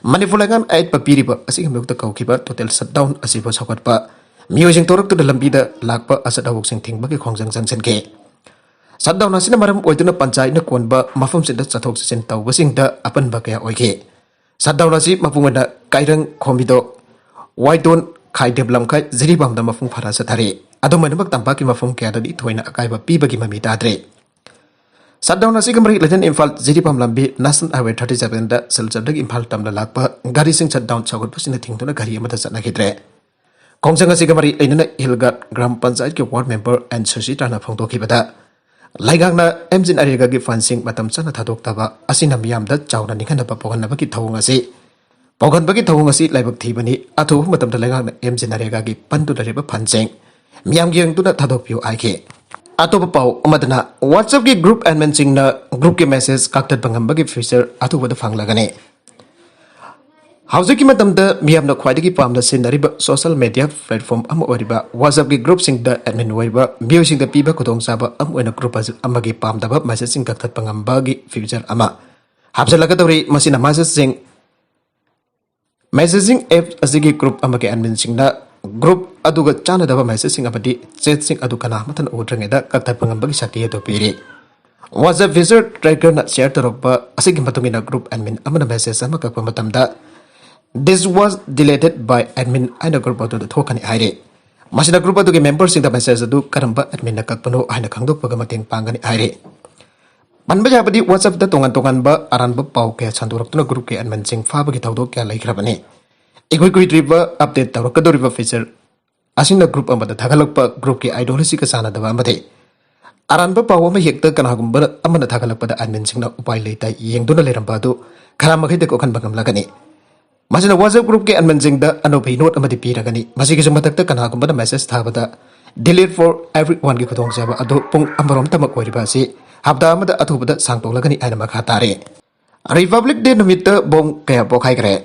ꯃꯅꯤꯄꯨꯔ ꯂꯩꯉꯥꯛꯅ ꯑꯌꯦꯠꯄ ꯄꯤꯔꯤꯕ ꯑꯁꯤꯒꯤ ꯃꯥꯌꯣꯛꯇ ꯀꯧꯈꯤꯕ ꯇꯣꯇꯦꯜ ꯁꯠꯗꯥꯎꯟ ꯑꯁꯤꯕꯨ ꯁꯧꯒꯠꯄ ꯃꯤꯑꯣꯏꯁꯤꯡ ꯊꯣꯔꯛꯇꯨꯅ ꯂꯝꯕꯤꯗ ꯂꯥꯛꯄ ꯑꯆꯠ ꯑꯋꯣꯛꯁꯤꯡ ꯊꯤꯡꯕꯒꯤ ꯈꯣꯡꯖꯪ ꯆꯪꯁꯤꯟꯈꯤ꯫ ꯁꯠꯗꯥꯎꯟ ꯑꯁꯤꯅ ꯃꯔꯝ ꯑꯣꯏꯗꯨꯅ ꯄꯟꯆꯥꯌꯠꯅ ꯀꯣꯟꯕ ꯃꯐꯝꯁꯤꯡꯗ ꯆꯠꯊꯣꯛ ꯆꯠꯁꯤꯟ ꯇꯧꯕꯁꯤꯡꯗ ꯑꯄꯟꯕ ꯀꯌꯥ ꯑꯣꯏꯈꯤ꯫ ꯁꯠꯗꯥꯎꯟ ꯑꯁꯤ ꯃꯄꯨꯡ ꯑꯣꯏꯅ ꯀꯥꯏꯔꯪ, ꯈꯣꯝꯕꯤꯗꯣꯛ, ꯋꯥꯏꯗꯣꯟ, ꯈꯥꯏꯗꯦꯞ ꯂꯝꯈꯥꯏ, ꯖꯤꯔꯤꯕꯥꯝꯗ ꯃꯄꯨꯡ ꯐꯥꯅ ꯆꯠꯊꯔꯤ꯫ ꯑꯗꯨꯝ ꯑꯣꯏꯅꯃꯛ ꯇꯝꯄꯥꯛꯀꯤ ꯃꯐꯝ ꯀꯌꯥꯗꯗꯤ ꯊꯣꯏꯅ ꯑꯀꯥꯏꯕ ꯄꯤꯕꯒꯤ ꯃꯃꯤ ꯇꯥꯗ꯭ꯔꯤ꯫ ꯁꯠꯗꯥꯎꯟ ꯑꯁꯤꯒ ꯃꯔꯤ ꯂꯩꯅꯅ ꯏꯝꯐꯥꯜ ꯖꯤꯔꯤꯕꯥꯝ ꯂꯝꯕꯤ ꯅꯦꯁꯅꯦꯜ ꯍꯥꯏꯋꯦ ꯊꯥꯔꯇꯤ ꯁꯚꯦꯟꯗ ꯁꯤꯜꯆꯔꯗꯒꯤ ꯏꯝꯐꯥꯜ ꯇꯝꯅ ꯂꯥꯛꯄ ꯒꯥꯔꯤꯁꯤꯡ ꯁꯠꯗꯥꯎꯟ ꯁꯧꯒꯠꯄꯁꯤꯡꯅ ꯊꯤꯡꯗꯨꯅ ꯒꯥꯔꯤ ꯑꯃꯠꯇ ꯆꯠꯅꯈꯤꯗ꯭ꯔꯦ꯫ ꯈꯣꯡꯖꯪ ꯑꯁꯤꯒ ꯃꯔꯤ ꯂꯩꯅꯅ ꯍꯤꯜꯒꯥꯠ ꯒ꯭ꯔꯥꯝ ꯄꯟꯆꯥꯌꯠꯀꯤ ꯋꯥꯔꯗ ꯃꯦꯝꯕꯔ ꯑꯦꯟ ꯁꯨꯁꯤꯇꯥꯅ ꯐꯣꯡꯗꯣꯛꯈꯤꯕꯗ, ꯂꯩꯉꯥꯛꯅ ꯑꯦꯝ ꯖꯤ ꯅꯔꯦꯒꯥꯒꯤ ꯐꯟꯁꯤꯡ ꯃꯇꯝ ꯆꯥꯅ ꯊꯥꯗꯣꯛꯇꯕ ꯑꯁꯤꯅ ꯃꯤꯌꯥꯝꯗ ꯆꯥꯎꯅ ꯅꯤꯡꯍꯟꯅꯕ ꯄꯣꯛꯍꯟꯅꯕꯒꯤ ꯊꯧꯑꯣꯡ ꯑꯁꯤ ꯄꯣꯛꯍꯟꯕꯒꯤ ꯊꯧꯑꯣꯡ ꯑꯁꯤ ꯂꯥꯏꯕꯛ ꯊꯤꯕꯅꯤ꯫ ꯑꯊꯨꯕ ꯃꯇꯝꯗ ꯂꯩꯉꯥꯛꯅ ꯑꯦꯝ ꯖꯤ ꯅꯔꯦꯒꯥꯒꯤ ꯄꯟꯗꯨꯅ ꯂꯩꯔꯤꯕ ꯐꯟꯁꯤꯡ ꯃꯤꯌꯥꯝꯒꯤ ꯌꯦꯡꯗꯨꯅ ꯊꯥꯗꯣꯛꯄꯤꯌꯨ ꯍꯥꯏꯈꯤ꯫ ꯑꯇꯣꯞꯄ ꯄꯥꯎ ꯑꯃꯗꯅ, WhatsApp-ꯀꯤ ꯒ꯭ꯔꯨꯞ ꯑꯦꯗꯃꯤꯟꯁꯤꯡꯅ ꯒ꯭ꯔꯨꯞꯀꯤ ꯃꯦꯁꯦꯖ ꯀꯛꯊꯠꯄ ꯉꯝꯕꯒꯤ ꯐꯤꯆꯔ ꯑꯊꯨꯕꯗ ꯐꯪꯂꯒꯅꯤ꯫ ꯍꯧꯖꯤꯛꯀꯤ ꯃꯇꯝꯗ ꯃꯤꯌꯥꯝꯅ ꯈ꯭ꯋꯥꯏꯗꯒꯤ ꯄꯥꯝꯅ ꯁꯤꯖꯤꯟꯅꯔꯤꯕ ꯁꯣꯁꯦꯜ ꯃꯦꯗꯤꯌꯥ ꯄ꯭ꯂꯦꯠꯐꯣꯝ ꯑꯃ ꯑꯣꯏꯔꯤꯕ WhatsApp-ꯀꯤ ꯒ꯭ꯔꯨꯞꯁꯤꯡꯗ ꯑꯦꯗꯃꯤꯟ ꯑꯣꯏꯔꯤꯕ ꯃꯤꯑꯣꯏꯁꯤꯡꯗ ꯄꯤꯕ ꯈꯨꯗꯣꯡꯆꯥꯕ ꯑꯃ ꯑꯣꯏꯅ ꯒ꯭ꯔꯨꯞ ꯑꯃꯒꯤ ꯄꯥꯝꯗꯕ ꯃꯦꯁꯦꯖꯁꯤꯡ ꯀꯛꯊꯠꯄ ꯉꯝꯕꯒꯤ ꯐꯤꯆꯔ ꯑꯃ ꯍꯥꯞꯆꯤꯜꯂꯛꯀꯗꯧꯔꯤ꯫ ꯃꯁꯤꯅ ꯃꯦꯁꯦꯖꯁꯤꯡ ꯃꯦꯁꯦꯖꯤꯡ ꯑꯦꯞ ꯑꯁꯤꯒꯤ ꯒ꯭ꯔꯨꯞ ꯑꯃꯒꯤ ꯑꯦꯗꯃꯤꯟꯁꯤꯡꯅ ꯒ꯭ꯔꯨꯞ ꯑꯗꯨꯒ ꯆꯥꯟꯅꯗꯕ ꯃꯦꯁꯦꯖꯁꯤꯡ ꯑꯃꯗꯤ ꯆꯦꯠꯁꯤꯡ ꯑꯗꯨ ꯀꯅꯥ ꯑꯃꯠꯇꯅ ꯎꯗ꯭ꯔꯤꯉꯩꯗ ꯀꯛꯊꯠꯄ ꯉꯝꯕꯒꯤ ꯁꯛꯇꯤ ꯑꯗꯨ ꯄꯤꯔꯤ꯫ WhatsApp ꯐꯤꯆꯔ ꯇ꯭ꯔꯦꯀꯔꯅ ꯁꯤꯌꯔ ꯇꯧꯔꯛꯄ ꯑꯁꯤꯒꯤ ꯃꯇꯨꯡ ꯏꯟꯅ ꯒ꯭ꯔꯨꯞ ꯑꯦꯗꯃꯤꯟ ꯑꯃꯅ ꯃꯦꯁꯦꯖ ꯑꯃ ꯀꯛꯄ ꯃꯇꯝꯗ, "This was deleted by admin" ꯍꯥꯏꯅ ꯒ꯭ꯔꯨꯞ ꯑꯗꯨꯗ ꯊꯣꯛꯀꯅꯤ ꯍꯥꯏꯔꯤ꯫ ꯃꯁꯤꯅ ꯒ꯭ꯔꯨꯞ ꯑꯗꯨꯒꯤ ꯃꯦꯝꯕꯔꯁꯤꯡꯗ ꯃꯦꯁꯦꯖ ꯑꯗꯨ ꯀꯔꯝꯕ ꯑꯦꯗꯃꯤꯟꯅ ꯀꯛꯄꯅꯣ ꯍꯥꯏꯅ ꯈꯪꯗꯣꯛꯄꯒ ꯃꯇꯦꯡ ꯄꯥꯡꯒꯅꯤ ꯍꯥꯏꯔꯤ꯫ ꯄꯟꯕ ꯌꯥꯕꯗꯤ, WhatsApp-ꯇ ꯇꯣꯉꯥꯟ ꯇꯣꯉꯥꯟꯕ ꯑꯔꯥꯟꯕ ꯄꯥꯎ ꯀꯌꯥ ꯁꯟꯗꯣꯔꯛꯇꯨꯅ ꯒ꯭ꯔꯨꯞꯀꯤ ꯑꯦꯗꯃꯤꯟꯁꯤꯡ ꯐꯥꯕꯒꯤ ꯊꯧꯗꯣꯛ ꯀꯌꯥ ꯂꯩꯈ꯭ꯔꯕꯅꯤ꯫ ꯏꯀꯨꯏ ꯀꯨꯏꯗ꯭ꯔꯤꯕ ꯑꯞꯗꯦꯠ ꯇꯧꯔꯛꯀꯗꯧꯔꯤꯕ ꯐꯤꯆꯔ ꯑꯁꯤꯅ ꯒ꯭ꯔꯨꯞ ꯑꯃꯗ ꯊꯥꯒꯠꯂꯛꯄ ꯒ꯭ꯔꯨꯞꯀꯤ ꯑꯥꯏꯗꯤꯌꯣꯂꯣꯖꯤꯒ ꯆꯥꯟꯅꯗꯕ ꯑꯃꯗꯤ ꯑꯔꯥꯟꯕ ꯄꯥꯎ ꯑꯃ ꯍꯦꯛꯇ ꯀꯅꯥꯒꯨꯝꯕ ꯑꯃꯅ ꯊꯥꯒꯠꯂꯛꯄꯗ ꯑꯦꯗꯃꯤꯟꯁꯤꯡꯅ ꯎꯄꯥꯏ ꯂꯩꯇ ꯌꯦꯡꯗꯨꯅ ꯂꯩꯔꯝꯕ ꯑꯗꯨ ꯈꯔ ꯃꯈꯩꯗꯤ ꯀꯣꯛꯍꯟꯕ ꯉꯝꯂꯒꯅꯤ꯫ ꯃꯁꯤꯅ WhatsApp ꯒ꯭ꯔꯨꯞꯀꯤ ꯑꯦꯗꯃꯤꯟꯁꯤꯡꯗ ꯑꯅꯧꯕ ꯅꯣꯠ ꯑꯃꯗꯤ ꯄꯤꯔꯒꯅꯤ꯫ ꯃꯁꯤꯒꯤꯁꯨ ꯃꯊꯛꯇ ꯀꯅꯥꯒꯨꯝꯕꯅ ꯃꯦꯁꯦꯖ ꯊꯥꯕꯗ "Delete for everyone"ꯒꯤ ꯈꯨꯗꯣꯡꯆꯥꯕ ꯑꯗꯨ ꯄꯨꯡ ꯑꯃꯔꯣꯝꯇꯃꯛ ꯑꯣꯏꯔꯤꯕ ꯑꯁꯤ ꯍꯞꯇꯥ ꯑꯃꯗ ꯑꯊꯨꯕꯗ ꯁꯥꯡꯗꯣꯛꯂꯒꯅꯤ ꯍꯥꯏꯅ ꯃꯈꯥ ꯇꯥꯔꯤ꯫ Republic Day ꯅꯨꯃꯤꯠꯇ ꯕꯣꯝ ꯀꯌꯥ ꯄꯣꯈꯥꯏꯈ꯭ꯔꯦ?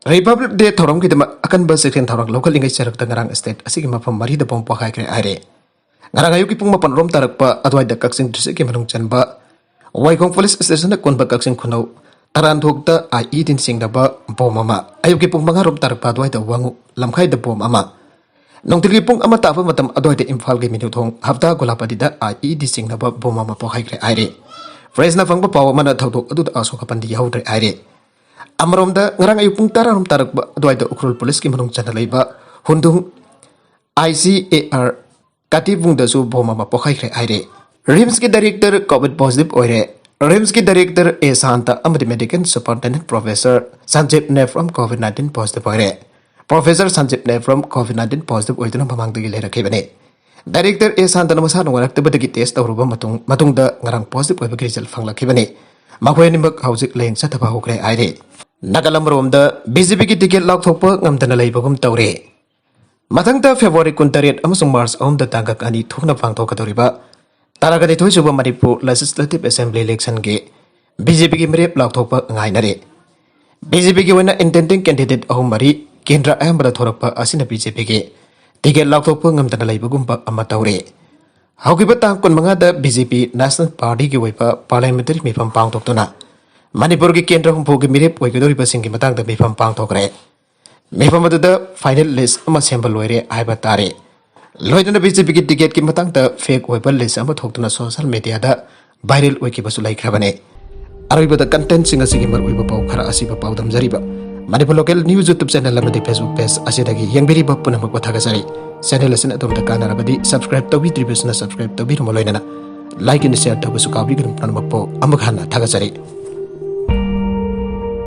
Republic Day ꯊꯧꯔꯝꯒꯤꯗꯃꯛ ꯑꯀꯟꯕ ꯆꯦꯛꯁꯤꯟ ꯊꯧꯔꯥꯡ ꯂꯧꯈꯠꯂꯤꯉꯩ ꯆꯔꯛꯇ ꯉꯔꯥꯡ state ꯑꯁꯤꯒꯤ ꯃꯐꯝ ꯃꯔꯤꯗ ꯕꯣꯝ ꯄꯣꯈꯥꯏꯈ꯭ꯔꯦ ꯍꯥꯏꯔꯦ꯫ ꯉꯔꯥꯡ ꯑꯌꯨꯛꯀꯤ ꯄꯨꯡ ꯃꯥꯄꯟ ꯔꯣꯝ ꯇꯥꯔꯛꯄ ꯑꯗꯨꯋꯥꯏꯗ ꯀꯛꯆꯤꯡ district ꯀꯤ ꯃꯅꯨꯡ ꯆꯟꯕ ꯋꯥꯏꯈꯣꯡ police station ꯅ ꯀꯣꯟꯕ ꯀꯛꯆꯤꯡ ꯈꯨꯅꯧ ꯇꯔꯥꯟꯊꯣꯛꯇ IED ꯅ ꯆꯤꯡꯅꯕ ꯕꯣꯝ ꯑꯃ ꯑꯌꯨꯛꯀꯤ ꯄꯨꯡ ꯃꯉꯥ ꯔꯣꯝ ꯇꯥꯔꯛꯄ ꯑꯗꯨꯋꯥꯏꯗ ꯋꯥꯉꯨ ꯂꯝꯈꯥꯏꯗ ꯕꯣꯝ ꯑꯃ, ꯅꯨꯡꯊꯤꯜꯒꯤ ꯄꯨꯡ ꯑꯃ ꯇꯥꯕ ꯃꯇꯝ ꯑꯗꯨꯋꯥꯏꯗ ꯏꯝꯐꯥꯜꯒꯤ ꯃꯤꯅꯨꯊꯣꯡ ꯍꯞꯇꯥ ꯒꯣꯂꯥꯄꯇꯤꯗ IED ꯆꯤꯡꯅꯕ ꯕꯣꯝ ꯑꯃ ꯄꯣꯈꯥꯏꯈ꯭ꯔꯦ ꯍꯥꯏꯔꯤ꯫ Press ꯅ ꯐꯪꯕ ꯄꯥꯎ ꯑꯃꯅ ꯊꯧꯗꯣꯛ ꯑꯗꯨꯗ ꯑꯁꯣꯛ ꯑꯄꯟꯗꯤ ꯌꯥꯎꯗ꯭ꯔꯦ ꯍꯥꯏꯔꯤ꯫ ꯑꯃꯔꯣꯝꯗ, ꯉꯔꯥꯡ ꯑꯌꯨꯛ ꯄꯨꯡ ꯇꯔꯥ ꯔꯣꯝ ꯇꯥꯔꯛꯄ ꯑꯗꯨꯋꯥꯏꯗ ꯎꯈ꯭ꯔꯨꯜ police ꯀꯤ ꯃꯅꯨꯡ ꯆꯟꯅ ꯂꯩꯕ ꯍꯨꯟꯗꯨꯡ ICAR ꯀꯥꯇꯤꯕꯨꯡꯗꯁꯨ ꯕꯣꯝ ꯑꯃ ꯄꯣꯈꯥꯏꯈ꯭ꯔꯦ ꯍꯥꯏꯔꯦ꯫ RIMS ꯀꯤ director COVID positive ꯑꯣꯏꯔꯦ꯫ RIMS ꯀꯤ director A ꯁꯥꯟꯇ ꯑꯃꯗꯤ medical superintendent professor ꯁꯟꯖꯤꯞ ꯅꯦꯐ꯭ꯔꯝ COVID nineteen positive ꯑꯣꯏꯔꯦ꯫ Professor ꯁꯟꯖꯤꯞ ꯅꯦꯐ꯭ꯔꯝ COVID nineteen positive ꯑꯣꯏꯗꯨꯅ ꯃꯃꯥꯡꯗꯒꯤ ꯂꯩꯔꯛꯈꯤꯕꯅꯤ꯫ Director A ꯁꯥꯟꯇꯅ ꯃꯁꯥ ꯅꯨꯡꯉꯥꯏꯔꯛꯇꯕꯗꯒꯤ test ꯇꯧꯔꯨꯕ ꯃꯇꯨꯡ, ꯃꯇꯨꯡꯗ ꯉꯔꯥꯡ positive ꯑꯣꯏꯕꯒꯤ result ꯐꯪꯂꯛꯈꯤꯕꯅꯤ꯫ ꯃꯈꯣꯏ ꯑꯅꯤꯃꯛ ꯍꯧꯖꯤꯛ ꯂꯥꯌꯦꯡ ꯆꯠꯊꯕ ꯍꯧꯈ꯭ꯔꯦ ꯍꯥꯏꯔꯤ꯫ ꯅꯥꯀꯜ ꯑꯃꯔꯣꯝꯗ, BJP ꯒꯤ ticket ꯂꯥꯎꯊꯣꯛꯄ ꯉꯝꯗꯅ ꯂꯩꯕꯒꯨꯝ ꯇꯧꯔꯦ꯫ ꯃꯊꯪꯗ February ꯀꯨꯟꯇꯔꯦꯠ ꯑꯃꯁꯨꯡ March ꯑꯍꯨꯝꯗ ꯇꯥꯡꯀꯛ ꯑꯅꯤ ꯊꯣꯛꯅ ꯄꯥꯡꯊꯣꯛꯀꯗꯧꯔꯤꯕ ꯇꯔꯥꯒ ꯅꯤꯊꯣꯏ ꯁꯨꯕ ꯃꯅꯤꯄꯨꯔ Legislative Assembly election ꯒꯤ BJP ꯒꯤ ꯃꯤꯔꯦꯞ ꯂꯥꯎꯊꯣꯛꯄ ꯉꯥꯏꯅꯔꯤ꯫ BJP ꯒꯤ ꯑꯣꯏꯅ intending candidate ꯑꯍꯨꯝ ꯃꯔꯤ ꯀꯦꯟꯗ꯭ꯔ ꯑꯌꯥꯝꯕꯗ ꯊꯣꯔꯛꯄ ꯑꯁꯤꯅ BJP ꯒꯤ ticket ꯂꯥꯎꯊꯣꯛꯄ ꯉꯝꯗꯅ ꯂꯩꯕꯒꯨꯝꯕ ꯑꯃ ꯇꯧꯔꯦ꯫ ꯍꯧꯈꯤꯕ ꯇꯥꯡ ꯀꯨꯟꯃꯉꯥꯗ BJP National Party ꯒꯤ ꯑꯣꯏꯕ parliamentary ꯃꯤꯐꯝ ꯄꯥꯡꯊꯣꯛꯇꯨꯅ ꯃꯅꯤꯄꯨꯔꯒꯤ ꯀꯦꯟꯗ꯭ꯔ ꯍꯨꯝꯐꯨꯒꯤ ꯃꯤꯔꯦꯞ ꯑꯣꯏꯒꯗꯧꯔꯤꯕꯁꯤꯡꯒꯤ ꯃꯇꯥꯡꯗ ꯃꯤꯐꯝ ꯄꯥꯡꯊꯣꯛꯈ꯭ꯔꯦ꯫ ꯃꯤꯐꯝ ꯑꯗꯨꯗ final list ꯑꯃ ꯁꯦꯝꯕ ꯂꯣꯏꯔꯦ ꯍꯥꯏꯕ ꯇꯥꯔꯦ꯫ ꯂꯣꯏꯅꯅ BJP ꯒꯤ ticket ꯀꯤ ꯃꯇꯥꯡꯗ fake ꯑꯣꯏꯕ list ꯑꯃ ꯊꯣꯛꯇꯨꯅ social media ꯗ viral ꯑꯣꯏꯈꯤꯕꯁꯨ ꯂꯩꯈ꯭ꯔꯕꯅꯤ꯫ ꯑꯔꯣꯏꯕꯗ content ꯁꯤꯡ ꯑꯁꯤꯒꯤ ꯃꯔꯨꯑꯣꯏꯕ ꯄꯥꯎ ꯈꯔ ꯑꯁꯤꯕꯨ ꯄꯥꯎꯗꯝꯖꯔꯤꯕ Manipur Local News YouTube channel ꯑꯃꯗꯤ Facebook page ꯑꯁꯤꯗꯒꯤ ꯌꯦꯡꯕꯤꯔꯤꯕ ꯄꯨꯝꯅꯃꯛꯄꯨ ꯊꯥꯒꯠꯆꯔꯤ꯫ Channel ꯑꯁꯤꯅ ꯑꯗꯣꯝꯗ ꯀꯥꯟꯅꯔꯕꯗꯤ subscribe ꯇꯧꯕꯤꯗ꯭ꯔꯤꯕꯁꯤꯅ subscribe ꯇꯧꯕꯤꯔꯝꯕ ꯂꯣꯏꯅꯅ like and share ꯇꯧꯕꯁꯨ ꯀꯥꯎꯕꯤꯒꯅꯨ꯫ ꯄꯨꯝꯅꯃꯛꯄꯨ ꯑꯃꯨꯛ ꯍꯟꯅ ꯊꯥꯒꯠꯆꯔꯤ꯫